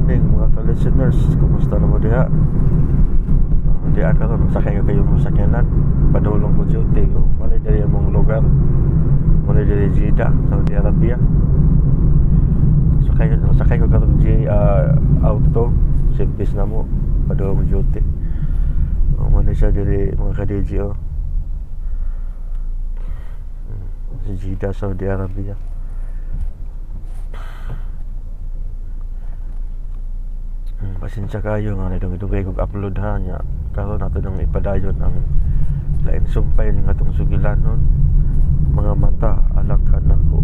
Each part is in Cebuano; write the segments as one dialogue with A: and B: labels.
A: Morning mga ka-listeners. Kumusta na mo diha? Diha karon sakay ko kayo mo sakyanan. Padulong ko duty. Oh, malay diri among lugar. Malay diri Jeddah, Saudi Arabia. Sakay ko karon G auto service na mo padulong duty. Oh, malay siya diri mga ka-DJ oh. Sa Jeddah, Saudi Arabia. Pasensya kayo nga nadungay-dungay kog upload ha nya. Karon nato nang ipadayon ang laing sumpay ning atong sugilanon. Mga mata alang kanako.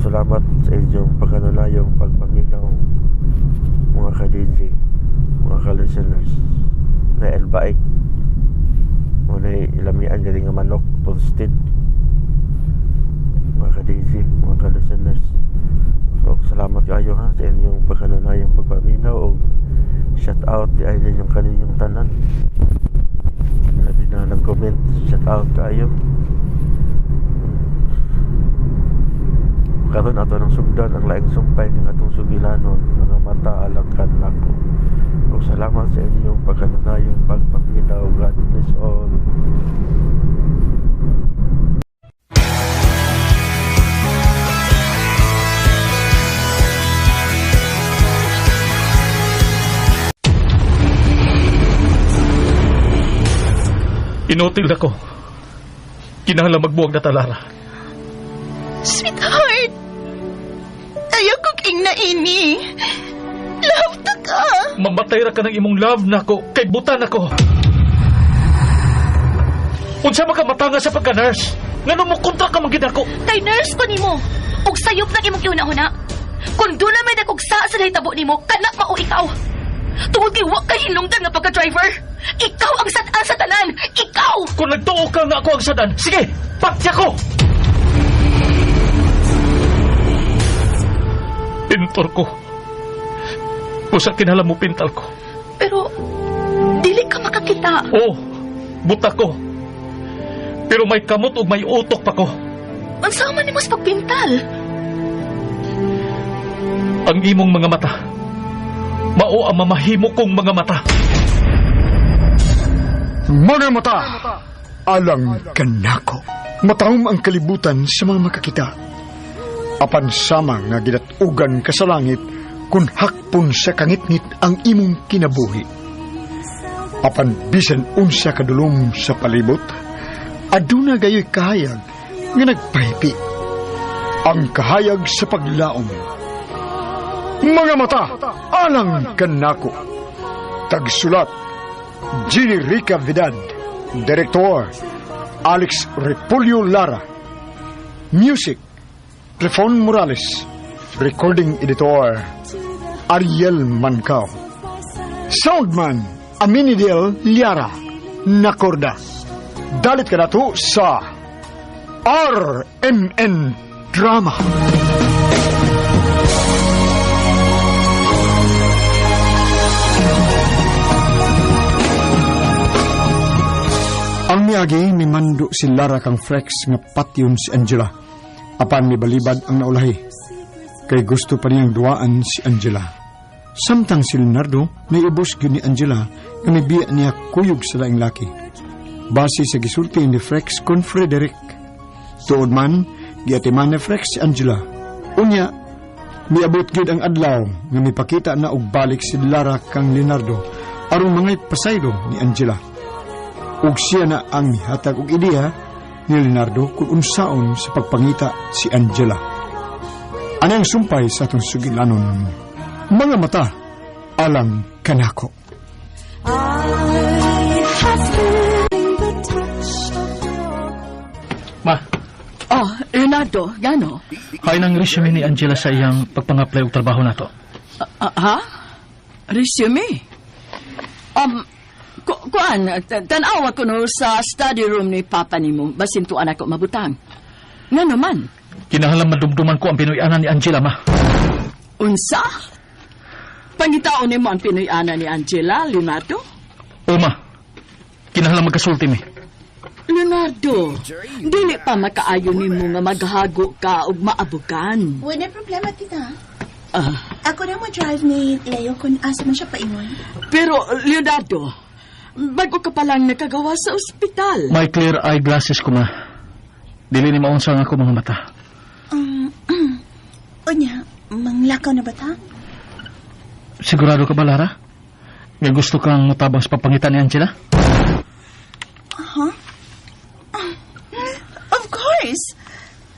A: Salamat sa inyong pagkanulayong pagpaminaw mga ka-DJ, mga ka-listeners. Na elbaik mo na ilamian diri nga manok toasted. Mga ka-DJ, mga ka-listeners. So, salamat kayo ha sa inyong pagkanulayong pagpaminaw o shout out di ay ninyong kaninyong tanan. Labi na nag-comment, shout out kayo. Karon ato nang sugdan ang laing sumpay ning atong sugilanon, mga mata alang kanako. O salamat sa inyong pagkanunayong pagpaminaw. God bless all.
B: Inutil ako. Kinahanglan magbuwag na talara.
C: Sweetheart, ayaw kong ingna ini. Love ta ka.
B: Mamatay ra ka ng imong love nako kay butan ako. Unsa man ka matanga sa pagka-nurse? Ngano mo kontra ka man gid ako?
C: Kay nurse ko nimo. Ug sayop nang imong gihuna-huna. Kung doon na may nagugsa sa nahitabo nimo, kana mao ikaw. Tungod kay wa kay hinungdan nga pagka-driver. Ikaw ang sad-an sa tanan. Ikaw!
B: Kung nagtuo ka nga ako ang sadan, sige, patya ko! Pintor ko. Usa kinahanglan mo pintal ko.
C: Pero, dili ka makakita.
B: Oo, buta ko. Pero may kamot ug may utok pa ko.
C: Unsa man nimo sa pagpintal?
B: Ang imong mga mata, mao ang mamahimo kong mga mata.
D: Mga mata, alang kanako. Matahom ang kalibutan sa mga makakita. Apan sama nga gidatugan ka sa langit kung hakpon sa kangitngit ang imong kinabuhi. Apan bisan unsa kadulom sa palibot, aduna gayoy kahayag nga nagpahipi. Ang kahayag sa paglaom. Mga mata, alang kanako. Tagsulat, Ginny Rica Vidad. Director, Alex Repolyo Lara. Music, Trifon Morales. Recording Editor, Ariel Mancao. Soundman, Aminidel Liara. Nakorda. Dalit ka na to sa RMN Drama. Ang miagi mimando si Lara kang Frex nga patyon si Angela. Apan mibalibad ang naulahi. Kay gusto pa niyang duwaan si Angela. Samtang si Leonardo naiubos gyud ni Angela nga mibiya niya kuyog sa laing laki. Base sa gisulti ni Frex kon Frederick. Tuod man, giatiman ni Frex si Angela. Unya, miabot gyud ang adlaw nga mipakita na og balik si Lara kang Leonardo aron mangay pasaylo ni Angela. Ug siya na ang mihatag og ideya ni Leonardo kung unsaon sa pagpangita si Angela. Anang sumpay sa atong sugilanon, mga mata alang kanako.
B: Ma,
E: Oh, Leonardo, gano?
B: hay nang resume ni Angela sa iyang pagpang-apply og trabaho nato.
E: Ha? Resume? Kuan, tanawa ko no sa study room ni Papa nimo, basin tuan ako mabutang. Nga naman,
B: Kinahanglan madumduman ko ang Pinoy-anan ni Angela, ma.
E: unsa? Pangitaon nimo ang Pinoy-ana ni Angela, Leonardo?
B: O, ma. Kinahanglan magkasulti mi.
E: Leonardo, dili pa makaayo nimo nga maghago ka og maabugan.
C: Wala problema, tita.
F: Ako na mo drive ni Leo kung asa man siya paingon.
E: Pero, Leonardo, bago ka palang nakagawa sa ospital.
B: May clear eyeglasses ko, ma. Dili ni maunsa ang ako mga mata.
F: Unya, manglakaw na ba ta?
B: Sigurado ka ba, Lara? Nga gusto kang mutabang sa papangita ni Angela?
F: Huh? Of course.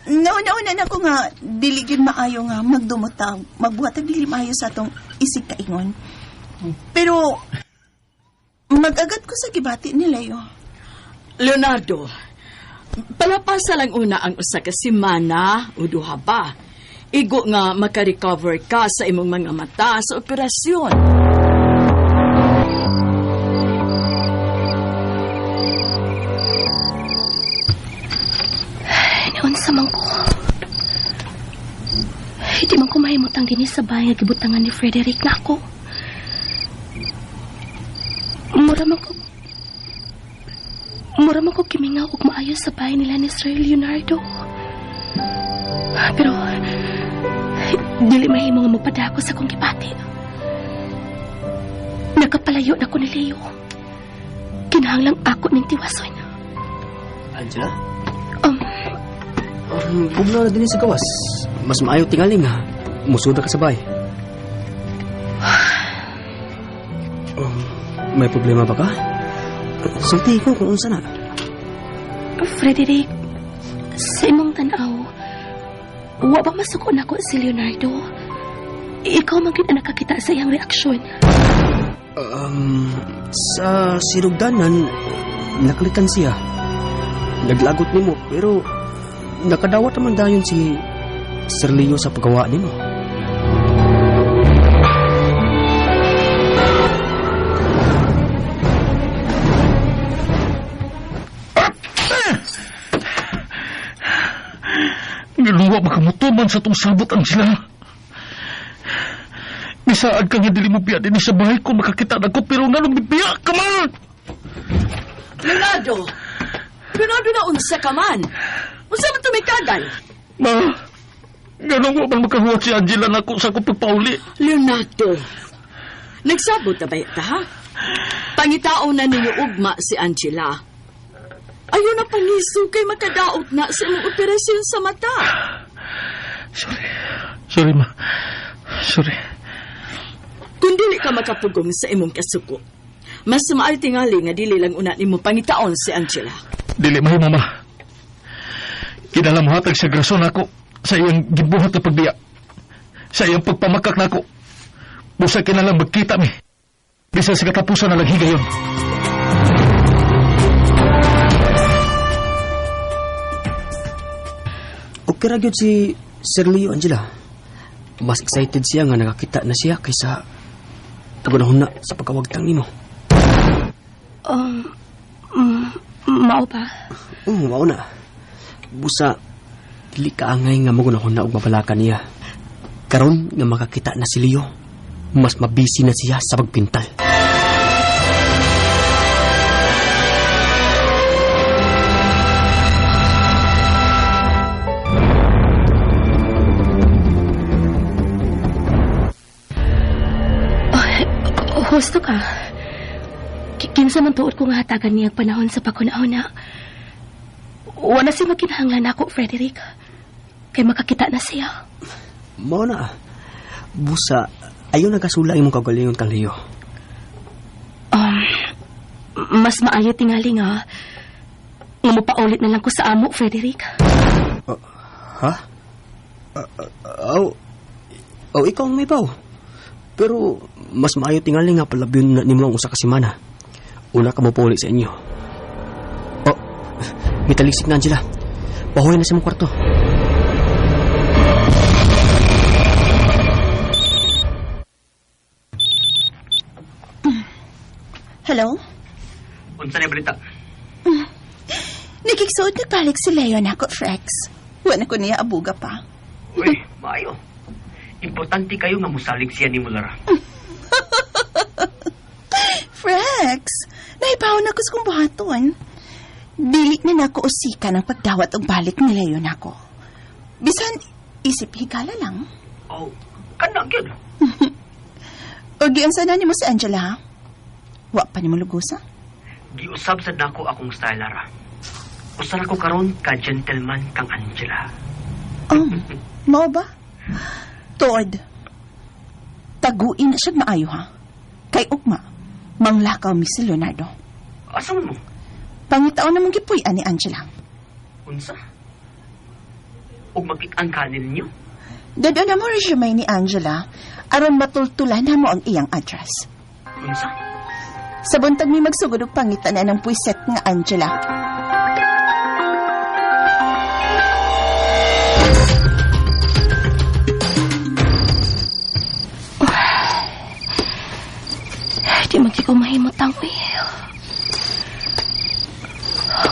F: Nauna-una na ko nga, dili gyud maayo nga magdumotag, magbuhat og dili maayo sa atong isig kaingon. Pero, mag-agad ko sa gibati ni Leo.
E: Leonardo, palapasa lang una ang usa ka semana o duha pa. Igo nga makarecover ka sa imong mga mata sa operasyon.
C: Naunsa man ko. Hindi man ko mahimutang dinhi sa bahay nga gibutangan ni Frederick na ako. Mura man ko kimingaw og maayo sa bahay nila ni Sir Leonardo. Pero dili mahimo nga magpadako sa akong gibati. Nakapalayo na ko ni Leo. Kinahanglang ako ning tiwason.
G: Angela?
C: Um,
G: Pugno na din sa gawas. Mas maayo tingali nga. Musuda ka sa bahay. May problema ba ka? Sulti ko kung unsa na.
C: Frederick, sa imong tanaw, wa ba masuko nako si Leonardo? Ikaw man gyud ang nakakita sa iyang reaksyon.
G: Sa sinugdanan, nakalitan siya. Naglagot nimo pero nakadawat naman dayon si Sir Leo sa paggawa nimo.
B: Giluwa makamutuman sa tong sabot, Angela. Bisaad ka nga dili mo biya din sa bahay ko makakita na ko pero nganong bibiya ka man!
E: Leonardo! Leonardo na unsa ka man. Unsa man tumikagal?
B: Ma, ganun wa man makahuwat si Angela nako sa akong pagpauli.
E: Leonardo, nagsabot na ba ta, ha? Pangitao na ninyo ugma si Angela. Ayaw na pangiso kay makadaot na sa imong operasyon sa mata.
B: Sorry. Sorry, ma. Sorry.
E: Kung dili ka makapugong sa imong kasuko, mas maayo tingali nga dili lang una nimo pangitaon si Angela.
B: Dili mahimo, ma. Kinala mo hatag sa grason ako sa iyang gibuhat na pagbiya. Sa iyang pagpamakak nako. Busa kinala magkita mi. Bisan sa katapusan na lang higayon.
G: Okay ra gyud si Sir Leo, Angela. Mas excited siya nga nakakita na siya kaysa pagunahon na sa pagkawagtang nimo.
C: Um, mm, mao ba?
G: Oo, mao na. Busa, dili ka angay nga magunahon na og mabalakan niya. Karon nga makakita na si Leo, mas mabisi na siya sa pagpintal.
C: Oh, husto ka. Kinsa man tuod ko nga hatagan niya ang panahon sa pagkuna-una. Wala siya makinahanglan ako, Frederick. Kay makakita na siya.
G: Mao na. Busa, ayaw nagkasula imong kagalingon kang Leo.
C: Um, mas maayo tingali nga. Nga mapaulit na lang ko sa amo, Frederick.
G: Ha? Aw, aw, ikaw ang may baw. Pero mas maayo tingali nga palabiyon na nimo ang usa ka semana. Una ka mo sa inyo. Oh, mitalisik na Angela. Pahuwi na sa imong kwarto.
F: Hello?
G: Unsa na balita?
F: Nagigsuot nagbalik si Leo nako, Frex. Wala ko niya abuga pa.
G: Uy, maayo. Importante kayo nga musalig siya ni Lara.
F: Frex, naibaw na ko sa kong buhaton. Dili na nako usika ng pagdawat og balik ni Leo nako. Bisan isip higala lang.
G: Oh, kana gyud.
F: O giunsa na nimo si Angela, ha? Wa pa nimo lugusa?
G: Giusab sad nako akong style, Lara. Usa na ko karon ka gentleman kang Angela.
F: Oh, mao ba? Tuod. Taguin na siya maayo, ha? Kay ugma, manglakaw mi si Leonardo.
G: Asa man mo?
F: Pangitaon namang gipuy-an ni Angela.
G: Unsa? Ug magkit-an ka ninyo?
F: Dado na mo resume ni Angela aron matultulan na mo ang iyang address.
G: Unsa?
F: Sa buntag mi magsugod og pangitan na ng puwiset nga Angela.
C: Di man ko mahimutang, uy.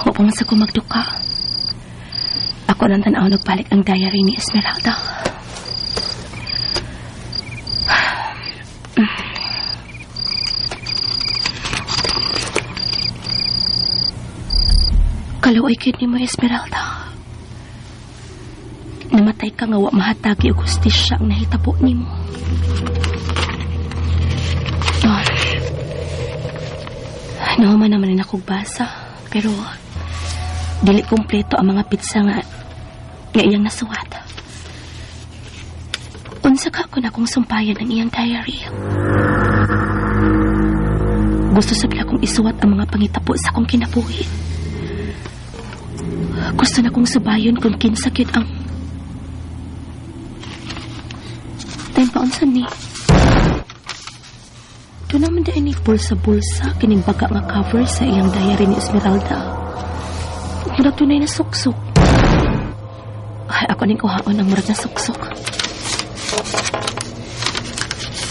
C: Wa pa man sa ko magduka. Ako nang tan-aw nagbalik ang diary ni Esmeralda. Kaluoy gyud nimo, Esmeralda. Namatay ka nga wa mahatagi og hustisya ang nahitabo nimo. Oh. Nahuman naman na akong basa, pero dili kumpleto ang mga pitsa nga iyang nasuwat. Unsa ka ko na kong sumpayan ang iyang diary. Gusto sa pila kong isuwat ang mga pangitapo sa akong kinabuhi. Gusto na kong subayon kung kinsa gyud ang Time pa unsa ni? Doon naman dahil ni bulsa-bulsa kining baga nga cover sa iyang diary ni Esmeralda. Murag dunay na suksok. Ay, ako ning kuhaon ang murag na suksok.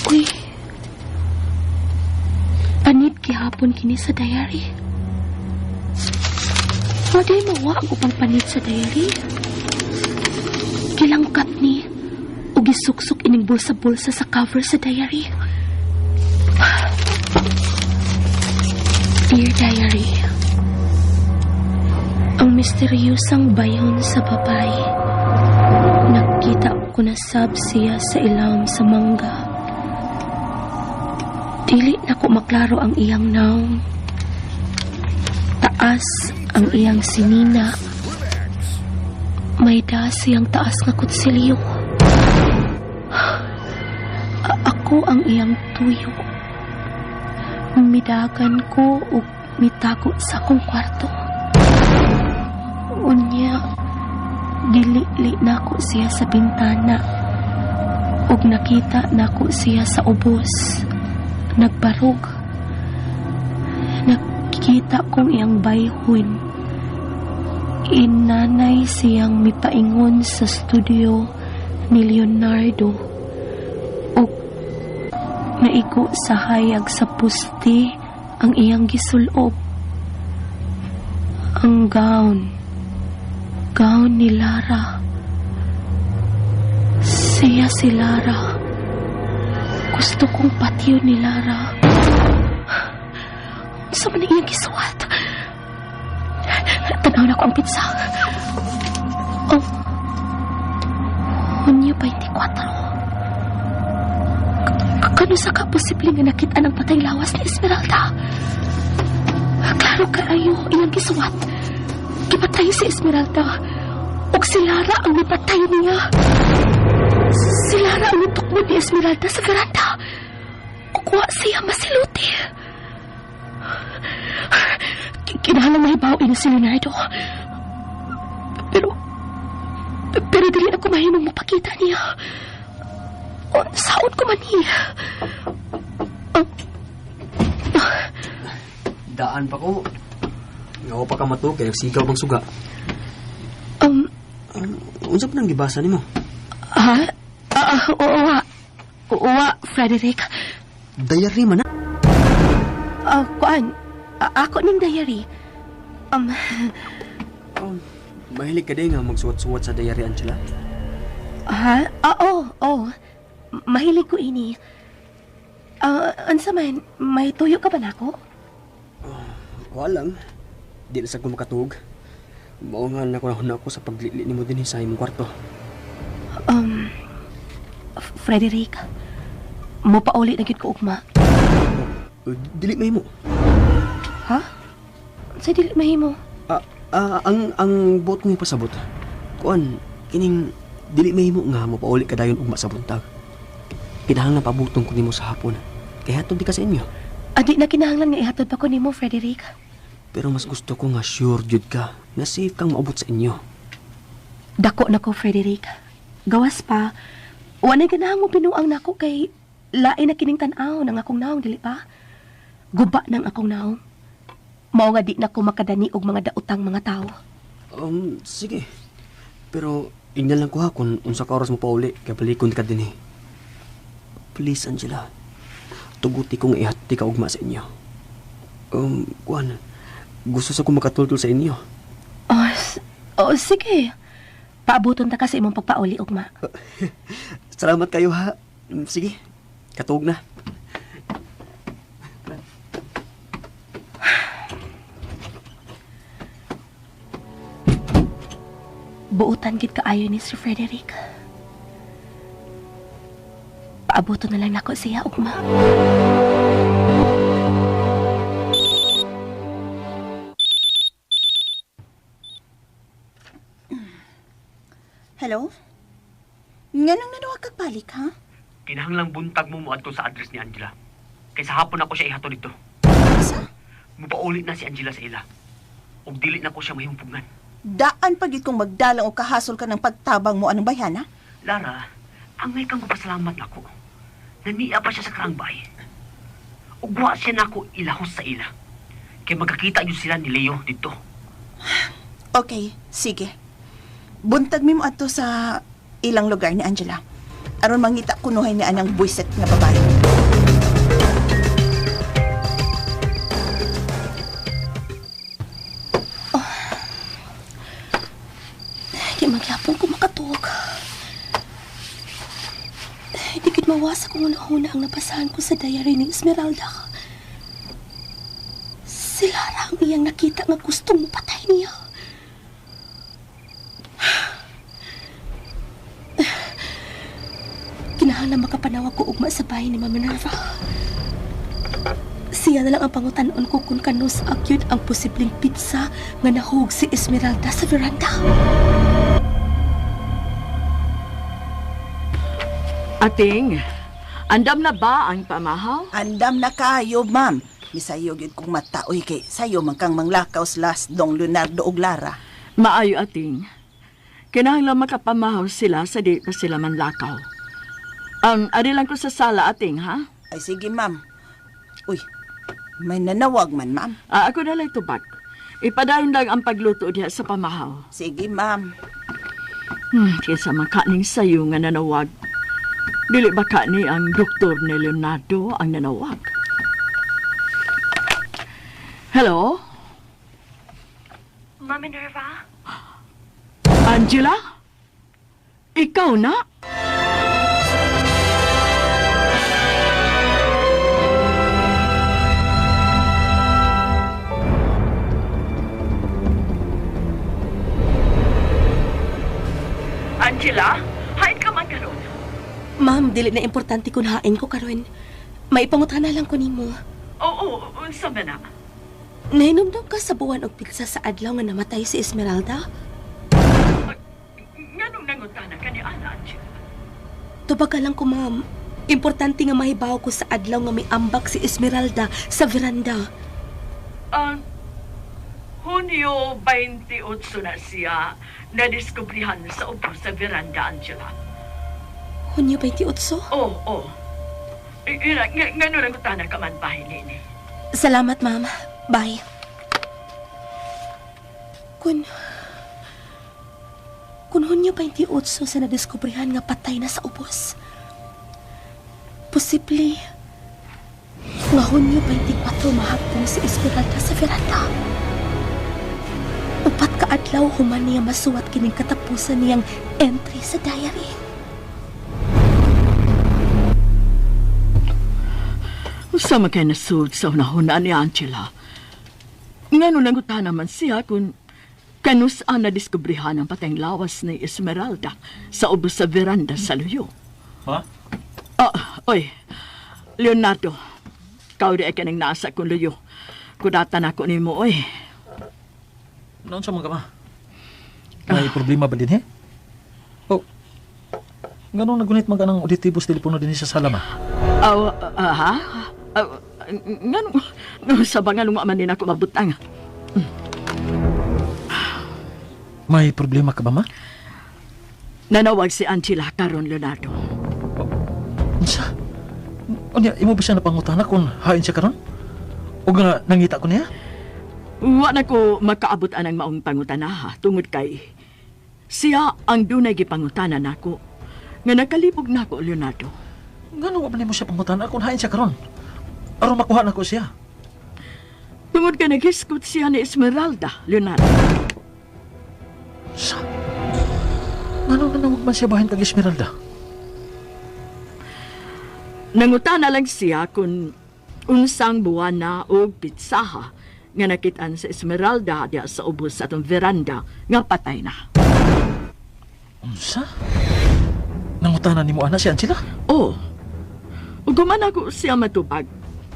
C: Uy. Panit gihapon kini sa diary. Waday mawa ang upang panit sa diary. Kilangkat ni ug gisuksok ining bulsa-bulsa sa cover sa diary. Dear Diary, ang misteryosang bayon sa babae. Nakita ko na sab siya sa ilawom sa mangga. Dili na ko maklaro ang iyang naong. Taas ang iyang sinina. May das siyang taas nga kutsilyo. Ako ang iyang tuyo. Midagan ko ug mitago sa akong kwarto. Unya, gilili nako siya sa bintana ug nakita nako siya sa ubos. Nagbarog. Nakita kong iyang bayhon. Inanay siyang mipaingon sa studio ni Leonardo ug naigo sa hayag sa puste ang iyang gisulob. Ang gown. Gown ni Lara. Siya si Lara. Gusto kong patiyo ni Lara. Sa man ang iyang gisuwat? Tanaw na ko ang pizza. Oh. Hunyo 24. Kano sa ka posible nga nakita ng patay lawas ni Esmeralda? Klaro kaayo iyang gisuwat. Gipatay si Esmeralda. Ug si Lara ang nipatay niya. Si Lara ang nitukmod ni Esmeralda sa veranda. Ug wa siya masiluti. Kinahanglan mahibaw ini si Leonardo. Pero dili ako mahimong mapakita niya. Saon ko man niya.
G: Daan pa ko. Ngaw pa ka matuog kay nagsigaw bang suga. Unsa pa nang gibasa nimo?
C: Ha? Oo, oo, Frederick.
G: Diary man na.
C: Kuan, ako ning diary.
G: Mahilig ka din nga magsuwat-suwat sa diary, Angela?
C: Ha? Oo, oo. Mahilig ko ini. Unsa man, may tuyo ka ba nako?
G: Wala lang. Di na sa ko makatuog. Mao nga na ko sa paglili nimo dinhi sa imong kwarto.
C: Frederick, mopauli na gyud ko ugma.
G: Dili mahimo.
C: Ha? Sa dili mahimo?
G: Ang buot kong ipasabot. Kuan, kining dili mahimo nga mopauli ka dayon ugma sa buntag. Kinahanglan paabutong ko nimo sa hapon. Kay hatod di ka sa inyo.
C: Adi na kinahanglan nga ihatod pa ko nimo, Frederick.
G: Pero mas gusto ko nga sure jud ka na safe kang maabot sa inyo.
C: Dako na ko, Frederick. Gawas pa, wa nay ganahan mo binuang nako kay lain na kining tan-aw ng akong naong, dili pa? Guba ng akong naong. Mao nga di na ko makadani og mga daotang mga tao.
G: Sige. Pero ingnan lang ko ha kung unsa ka oras mo pauli kay balikon ka dinhi. Please, Angela. Tuguti kong ihatod ka ugma sa inyo. Kuan, gusto sa ko makatultol sa inyo.
C: Oh, sige. Paabuton ta ka sa imong pagpauli ugma.
G: Salamat kayo ha. Sige, katuog na.
C: Buutan gid kaayo ni Sir Frederick. Paabuton na lang nako siya ugma.
F: Hello? Nganong nanawag kag balik, ha?
G: Kinahanglang buntag mo moadto sa address ni Angela. Kay sa hapon ako siya ihatod dito.
F: Sa?
G: Mupauli na si Angela sa ila. Ug dili na ko siya mahimong.
F: Daan pagit kong magdalang o kahasol ka ng pagtabang mo anong bayhana?
G: Lara, angay kang mapasalamat nako. Naniya pa siya sa karangbay. Ug wa siya nako ilahos sa ila. Kay magkakita yun sila ni Leo dito.
F: Okay, sige. Buntag mi mo ato sa ilang lugar ni Angela. Aron mangita kunuhay ni anang buwiset nga babae.
C: Oh. Di magyapon ko makatuog. Hindi gid mawasa kung una-una ang nabasahan ko sa diary ni Esmeralda. Si Lara ang iyang nakita nga gustong mapatay niya. Kinahanglan makapanawag ko ugma sa bahay ni Ma'am Minerva. Siya na lang ang pangutanon ko kung kanus akyud ang posibleng pizza nga nahug si Esmeralda sa veranda.
E: Ating, andam na ba ang pamahaw?
F: Andam na kayo, ma'am. Misayo gyud kong mataoy kay sayo man kang manglakaw last Dong Leonardo og Lara.
E: Maayo, ating. Kinahanglan makapamahaw sila sa di pa sila manlakaw. Ari lang ko sa sala, ating, ha?
F: Ay, sige, ma'am. Uy, may nanawag man, ma'am.
E: Ako na lang tubag. Ipadayon lang ang pagluto diha sa pamahaw.
F: Sige, ma'am.
E: Kaysa makaning sayo nga nanawag. Dili ba ka ni ang doktor ni Leonardo ang nanawag? Hello?
C: Ma'am Minerva?
E: Angela? Ikaw na? Angela, hain ka man karon.
C: Ma'am, dili na importante kung hain ko karon. Maipangutana lang ko nimo.
E: Oo, unsa man na?
C: Nahinumdum ka sa buwan og pizza sa adlaw nga namatay si Esmeralda?
E: Nganong nangutana ka ni Ana, Angela?
C: Tubag ka lang ko, ma'am. Importante nga mahibaw ko sa adlaw nga may ambak si Esmeralda sa veranda.
E: Hunyo 28 na siya nadiskubrihan sa upo sa veranda, Angela.
C: Hunyo 28?
E: Oo. Ngano nangutana ka man bahin nini?
C: Salamat, ma'am. Bye. Kun Hunyo 28 sa nadiskubrihan nga patay na sa ubos. Posible nga Hunyo 24 mahapong si Esmeralda sa veranda. Upat ka adlaw human niya masuwat kining katapusan niyang entry sa diary.
E: Usa man kay nasud sa hunahuna ni Angela. Ngano nangutana man siya kung kanus-an nadiskubrihan ang patayng lawas ni Esmeralda sa ubos sa veranda sa luyo.
B: Ha?
E: Oh, oy. Leonardo, kau di ay kanang nasa kong luyo. Kudatan ako nimo, oy.
B: Noon sa mga ma? May problema ba din, he? Oh, ganun nagunit man ka ng auditibo sa telepono din sa sala, ma?
E: Aw, ha? Nganong sa bangal nga man din ako mabutang.
B: May problema ka ba, ma?
E: Nanawag si Angela karon, Leonardo.
B: Oh, unsa? Unya, imo ba siya napangutana kung hain siya karon? O nga nangita ko niya?
E: Wa na ko makaabot anang maong pangutana ha, tungod kay siya ang dunay gipangutana nako nga nakalibog nako, Leonardo.
B: Ngano wa man nimo siya pangutana kung hain siya karon? Aron makuha nako siya.
E: Tungod kay naghiskot siya ni Esmeralda, Leonardo.
B: Sa? Ngano nanawag man siya bahin kag Esmeralda?
E: Nangutana lang siya kung unsang buwana o pitsaha nga nakitaan sa Esmeralda diya sa ubos sa atong veranda nga patay na.
B: Unsa? Nangutana nimo ana si Angela?
E: Oo. Ug human ako siya matubag.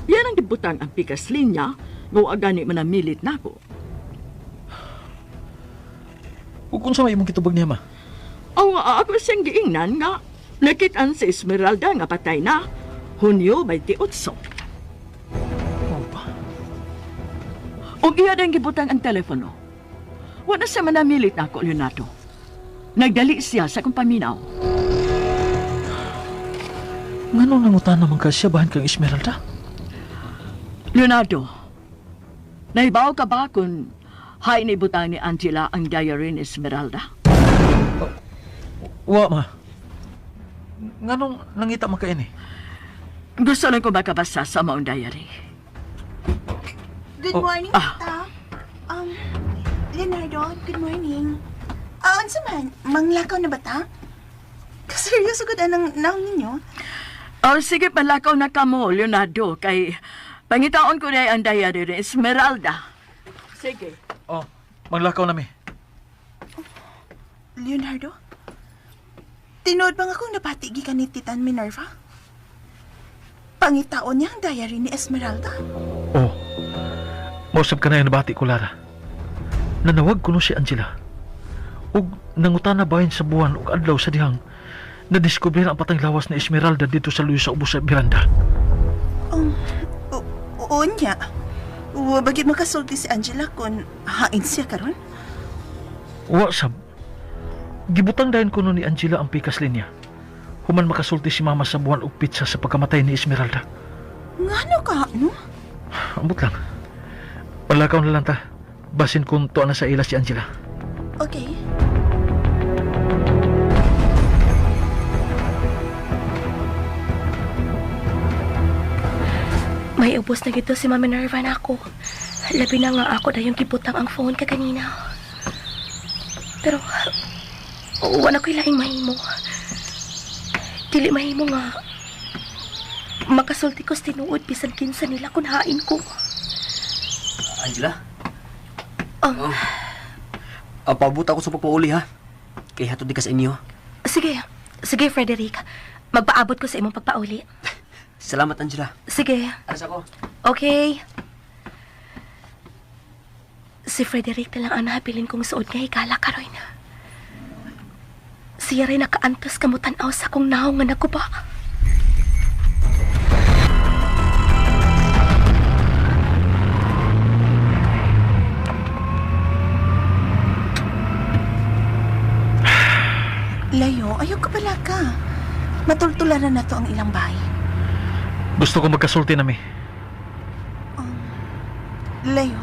E: Yan ang gibutang ang pikas linya nga wa gani manamilit nako.
B: Ug unsa may imong gitubag niya, ma?
E: Aw, ako siyang giingnan nga nakitaan sa Esmeralda nga patay na Hunyo 28.
B: Oh ba?
E: Ug iya ang gibutang ang telepono. Wala siya manamilit nako, Leonardo. Nagdali siya sa akong paminaw.
B: Ngano nangutana man ka siya bahin kang Esmeralda?
E: Leonardo, nahibaw ka ba kung hain ibutang ni Angela ang diary ni Esmeralda?
B: Wa, ma. Nganong nangita man ka ini?
E: Gusto lang ko makabasa sa maong diary.
F: Good morning, tita. Leonardo, good morning. Unsa man? Manglakaw na ba ta? Kaseryoso gud anang naong ninyo?
E: Oh, sige, palakaw na kamo, Leonardo, kay pangitaon ko na ang diary ni Esmeralda. Sige.
B: Oh, manglakaw na mi.
F: Leonardo? Tinuod bang akong napati gikan ni Titan Minerva? Pangitaon niya ang diary ni Esmeralda.
B: Oh, mausap ka na yung nabati ko, Lara. Nanawag ko no si Angela. Ug nangutana bahin sa buwan ug adlaw sa dihang nadiskubre ang patang lawas ni Esmeralda dito sa luyo sa ubos sa veranda.
F: Oo niya. Wa bagit makasulti si Angela kung hain siya karon?
B: Wa sab. Gibutang dayon kuno ni Angela ang pikas linya. Human makasulti si mama sa buwan og pitsa sa pagkamatay ni Esmeralda.
F: Ngano ka, no?
B: Ambot lang. Palakaw na lang ta. Basin kung tuwa na sa ila si Angela.
F: Okay.
C: May ubos na gito si Mama Minerva na ako. Labi na nga ako dayong gibutang ang phone ka kanina. Pero, wala ko'y laing mahimo. Dili mahimo nga makasulti ko sa tinuod bisan kinsa nila kung hain ko.
G: Angela? Oh. Paabot ako sa pagpauli, ha? Kay hatod di ka sa inyo.
C: Sige. Sige, Frederick. Magpaabot ko sa imong pagpauli.
G: Salamat, Angela.
C: Sige.
G: Aras ako.
C: Okay. Si Frederick na lang ang nabilin kong suod nga higala karon. Siya rin nakaantos kamutanaw sa kong naong nga naguba.
F: Layo, ayaw ka pala ka. Matultularan na to ang ilang bahay.
B: Gusto ko magkasulti nami.
F: Layo,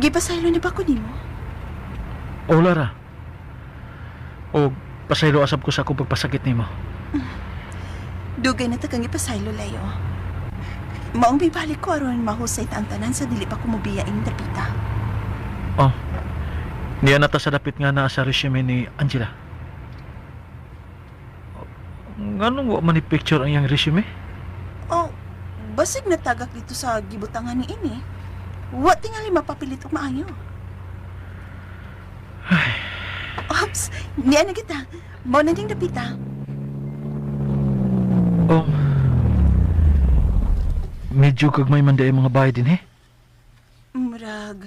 F: gipasaylo na ba ko nimo?
B: O, Lara. O, pasaylo asab ko sa akong pagpasakit nimo.
F: Dugay na ta kang ipasaylo, Layo. Maong bibalik ko aron mahusay ta ang tanan sa dili pa kumubiya ing dapita.
B: Oh. Niya na ta sa dapit nga naa sa resume ni Angela. Nganong wa man ni picture ang iyang resume?
F: Oh, basig natagak dito sa gibutangan ni ini. Wa tingali mapapilit og maayo. Ops, niya na kita. Mao na ding dapita.
B: Oh. Medyo kagmay man di ay mga bahay din, eh.
F: Murag,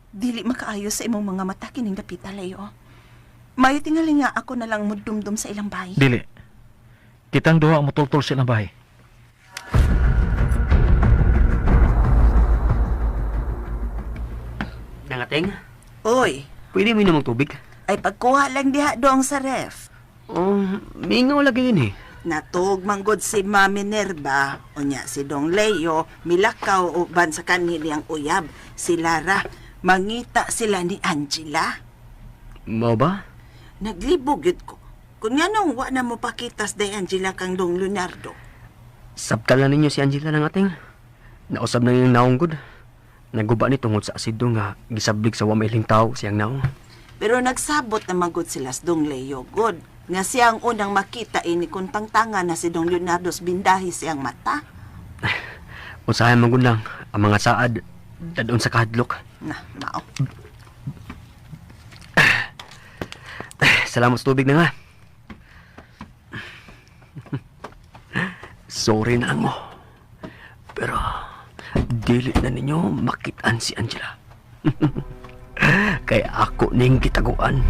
F: dili makaayo sa imong mga mata kining dapita, Leo. Mayo tingali nga ako na lang mudumdum sa ilang bahay.
B: Dili. Kitang duha ang mutultol sa ilang bahay.
G: Nangateng,
F: Oy,
G: pwede mo inom tubig?
F: ay pagkuha lang diha doong sa ref.
G: Oh, mingaw lagi din eh.
F: Natug manggod si Mami Nerba, unya si Dong Leo, milakaw uban sa kanhi niyang uyab, si Lara, mangita sila ni Angela.
G: Mao ba?
F: Naglibog yun ko. Kung nga nung wa na mo pakitas day Angela kang Dong Leonardo.
G: Sabtal na ninyo si Angela ng ating. Nausab na niyang naong gud. Naguba ni tungod sa asido nga gisablig sa wamailing tao siyang naong.
F: Pero nagsabot na magod sila sa Dong Leo good. Nga siya ang unang makita ini kung tangtanga na si Dong Leonardo sa bindahi siyang mata.
G: Usahay man gud lang ang mga saad dadon sa kahadlok.
F: Na, mao.
G: Salamat sa tubig na nga. Sorry na lang mo. Pero dili na ninyo makitaan si Angela. Kaya ako ning gitaguan.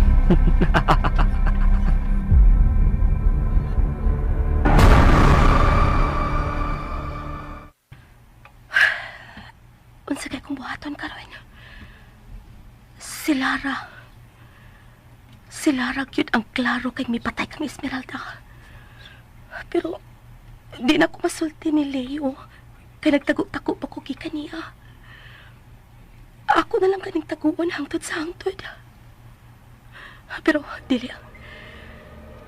C: Unsa kay kong buhaton karon? Si Lara. Si Lara gyud ang klaro kay mipatay kang Esmeralda. Pero di na ko masulti ni Leo. Kay nagtago-tago pa ko gikan niya. Ako na lang kaning taguon hangtod sa hangtod. Pero dili.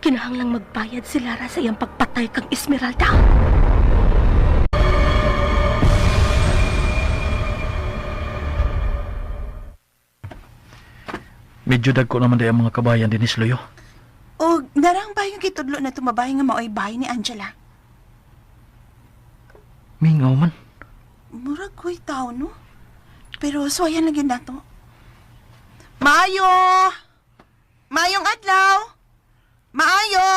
C: Kinahanglang magbayad si Lara sa iyang pagpatay kang Esmeralda.
B: Medyo dagko naman di ang mga kabayan din Loyo.
F: O narang ba yung gitudlo na tumabay nga maoy bahay ni Angela?
B: Mingaw man.
F: Murag ko'y tao, no? Pero suwayan lang yun nato. Maayo! Maayong adlaw! Maayo!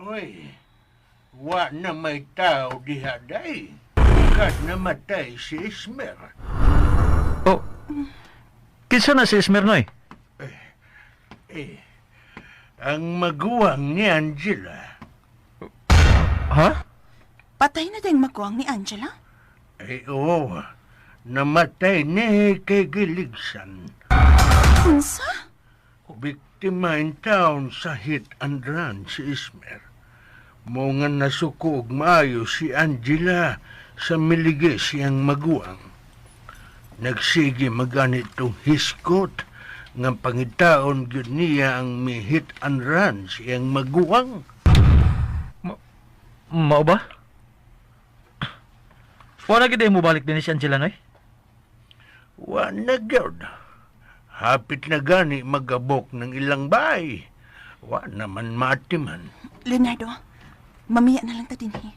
H: Uy, wa na may tao diha day. Kad namatay si Ismer.
B: Oh. Kinsa na si Esmer, Noy?
H: Eh, ang maguwang ni Angela.
B: Ha?
F: Patay na din maguwang ni Angela?
H: Eh, oo. Namatay ni kay Giligsan.
F: Unsa?
H: Biktima in town sa hit and run si Ismer. Mo nga nasuko og maayo si Angela sa milige siyang maguwang. Nagsige maganit tong hiskot nga pangitaon gyud niya ang mi hit and run siyang maguwang.
B: Mao ba? Wala gid mo balik din si Angela, Noy?
H: Wa na gyud. Hapit na gani magabok ng ilang bahay. Wa naman maatiman.
F: Leonardo, mamiya na lang ta dinhi.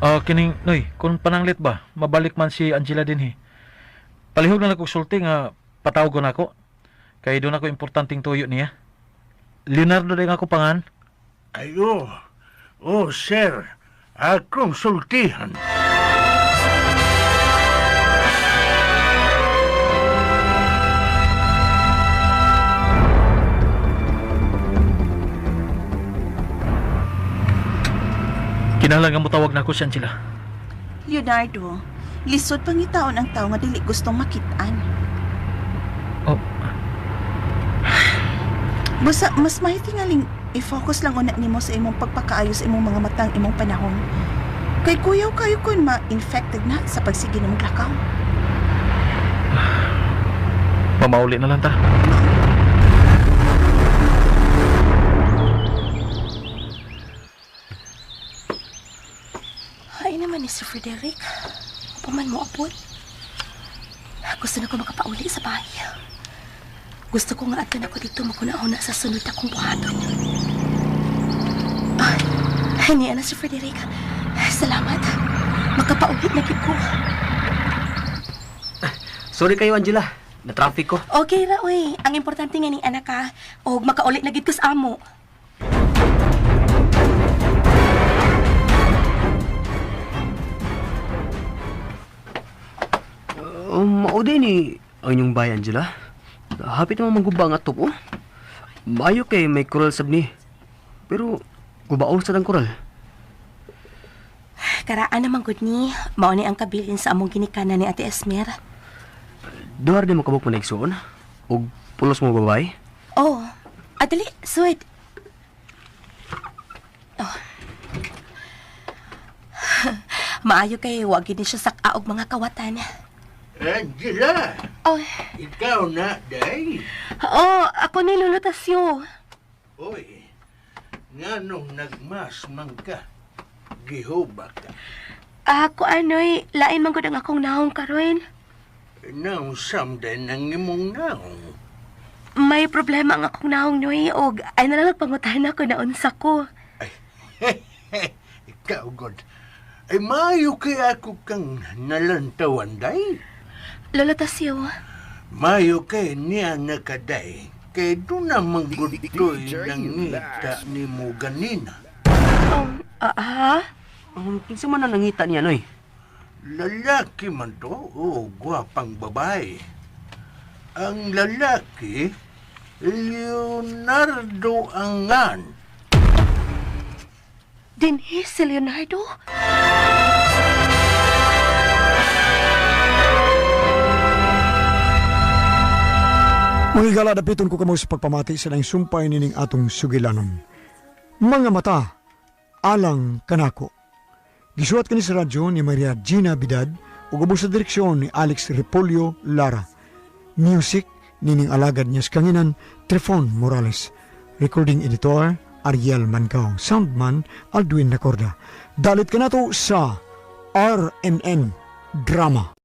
B: Ah, kining Noy, kung pananglit ba, mabalik man si Angela dinhi. Palihog na lang kog sulti nga patawag ko nako. Kay doon ako importanteng tuyo niya. Leonardo din ako pangan.
H: Ayo, oh sir, akong sultihan.
B: Kinahanglan nga motawag nako si Angela.
F: Leonardo, lisod pangitaon ang tao nga dili gustong makitaan.
B: Oh,
F: Basta mas mahitingaling i-focus lang una nimo sa imong pagpakaayo sa imong mga matang imong panahon. Kay kuyaw kayo kun ma-infected na sa pagsige nimong lakaw.
B: Mamauli na lang ta.
C: Ay naman ni Sir Frederick. Upaman mo abot. Gusto na ko makapauli sa bahay. Gusto ko nga atan ako dito makuna-una sa sunod akong buhaton. Ay, niya na Sir Frederick. Salamat. Makapauli na gid ko.
G: Sorry kayo, Angela. Na-traffic ko.
C: Okay ra, oy. Ang importante nga ning anak ka, og makauli na gid ko sa amo.
G: ni ang inyong bahay, Angela? Hapit naman mangguba ang atop, oh. Maayo kay may koral sab ni. Pero gubaon sa ang koral.
C: Karaan naman gud ni, mao ni ang kabilin sa among ginikanan ni Ate Esmer.
G: Duha ra mo kabuk mo naigsuon? Og pulos mo babay?
C: Oh, adali, sweet. Oh. Maayo kay wa gid ni siya sak-a og mga kawatan.
H: Angela,
C: Oh,
H: ikaw na, day.
C: oh, ako ni Lolo Tasyo.
H: Oy, nganong nagmas man ka? Gihuba ka.
C: Ako anoy, lain man gud ang akong naong karon.
H: Nausam din ang imong naong.
C: May problema ang akong naong noy og ay na lang nagpangutahan ako na unsa ko.
H: Ikaw, God. Ay, maayo kay ako kang nalantawan, day.
C: Lolo Tasyo,
H: Maayo kay niya nakaday. Kay doon na manggutoy ng ngita ni mo ganina.
C: ah,
G: Kinsa man ang nangita niya, noy?
H: Lalaki man to o gwapang babae. Ang lalaki, Leonardo Angan.
C: Dinhi si Leonardo?
D: Mga higala, dapiton ko kamo sa pagpamati sa laing sumpay nining atong sugilanon. Mga mata, alang kanako. Gisuwat kani sa radyo ni Maria Gina Bidad ug ubos sa direksyon ni Alex Repolyo Lara. Music nining alagad niya sa kanginan Trefon Morales. Recording editor Ariel Mancao. Soundman Aldwin Nacorda. Dalit kanato sa RNN Drama.